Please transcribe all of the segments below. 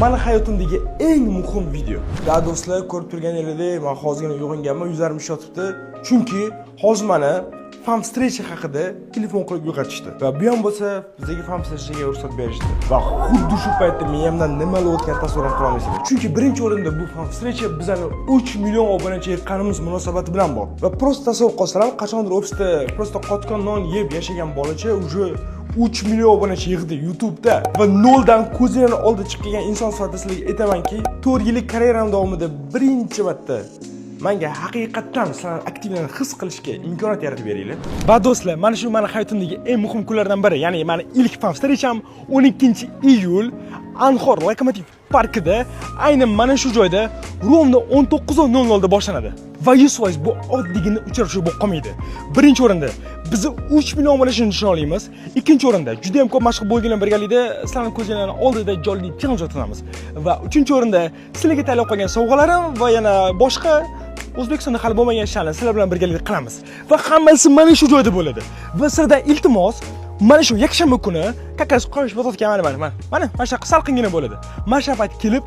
Mani hayotimdagi eng muhim video. Da, do'stlar, ko'rib turganingizdek, men hozirgina uyg'onganman, yuzlarim yotibdi. Chunki hozir mani fan встреча haqida telefon qilib uyg'otishdi. Va bu ham bo'lsa, bizga fan встреча ga ruxsat berishdi. Va xuddi shu paytda miyamdan nima bo'layotganini tasavvur ham qila olmaysizlar. Chunki birinchi o'rinda bu fan встреча bizani 3 million obunachi yiqqanimiz munosabati bilan bor. Va просто tasavvur qilsalar, qachondir ofisda просто qotgan non yeb yashagan bolacha уже 3 million obunachi yig'di YouTube'da va noldan ko'zinglarni oldida chiqib kelgan inson sifatida sizlarga aytamanki, 4 yillik karyeram davomida birinchi marta menga haqiqatdan sizlarni aktivlarni his qilishga imkoniyat yaratib beringlar. Va do'stlar, mana shu mani hayotimdagi eng muhim kunlardan biri, ya'ni mani ilk fan встреча m 12-iyul Anhor Lokomotiv parkida, aynan mana shu joyda ровно 19:00 da boshlanadi. Va 100% bu oddiygina uchrashuv bo'lib qolmaydi. Birinchi o'rinda bizni 3 million obunachini nishonlaymiz. Ikkinchi o'rinda juda ham ko'p mashhur bo'lgan birgalikda sizlarning ko'zinglarning oldida jonli challenge o'tkazamiz. Va uchinchi o'rinda sizlarga tayyorlab qo'ygan sovg'alarim va yana boshqa O'zbekistonda hali bo'lmagan ishlarni sizlar bilan birgalikda qilamiz. Va hammasi mana shu joyda bo'ladi. Va sizlardan iltimos, mana shu yakshanba kuni, как раз quyosh botayotgan, mana mana mana mana mana shunaqa salqingina bo'ladi. Mana shu payt kelib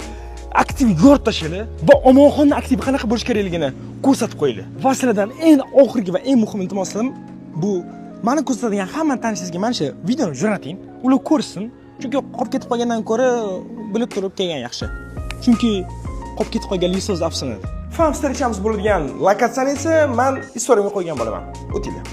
aktiv yorib tashlanglar va Omonxonni aktivi qanaqa bo'lishi kerakligini ko'rsatib qo'yinglar. Va sizlardan eng oxirgi va eng muhim iltimosim, bu mani ko'rsatadigan hamma tanishingizga mana shu videoni jo'nating. Ular ko'rsin. Chunki qolib ketib qolgandan ko'ra bilib turib kelgan yaxshi. Chunki qolib ketib qolganlik so'z afsunadi. Fan встреча miz bo'ladigan lokatsiyani esa man istoriyamga qo'ygan bo'laman. O'tinglar.